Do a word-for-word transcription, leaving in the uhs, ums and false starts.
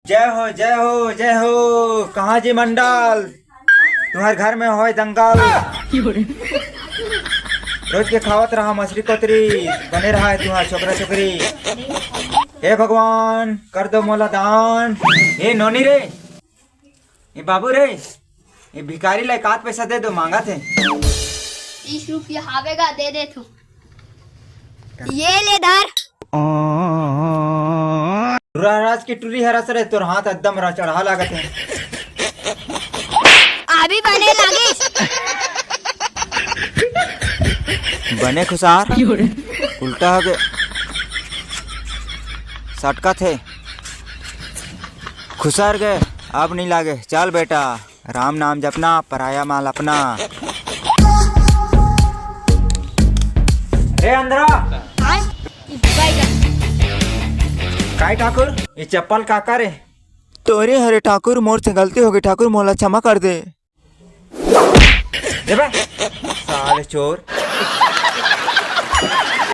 जय हो, जय हो, जय हो। कहाँ जी मंडल, तुम्हार घर में होय दंगल। रोज के खावत रहा मछली कोतरी, बने रहा है तुम्हार छोकरा छोकरी। हे भगवान, कर दो मोला दान। हे नोनी रे, ए बाबू रे, ए भिखारी ला एकात पैसा दे दो, मांगत हे। तीस रुपया हावेगा, दे दे तू। ये ले धर। टुरा राज के टुरी हरस रे, तोर हाथ एकदम रा चढ़ा लागत हे। अभी बने लागिस। बने खुसार, उल्टा हो गए, सटकत हे। खुसर गए, अब नहीं लागे। चल बेटा, राम नाम जपना, पराया माल अपना। रे अंदरा। काय ठाकुर, ये चप्पल काकर हे? तोरे हरे ठाकुर, मोर से गलती हो गई ठाकुर, मोला क्षमा कर दे। देबे? साले चोर।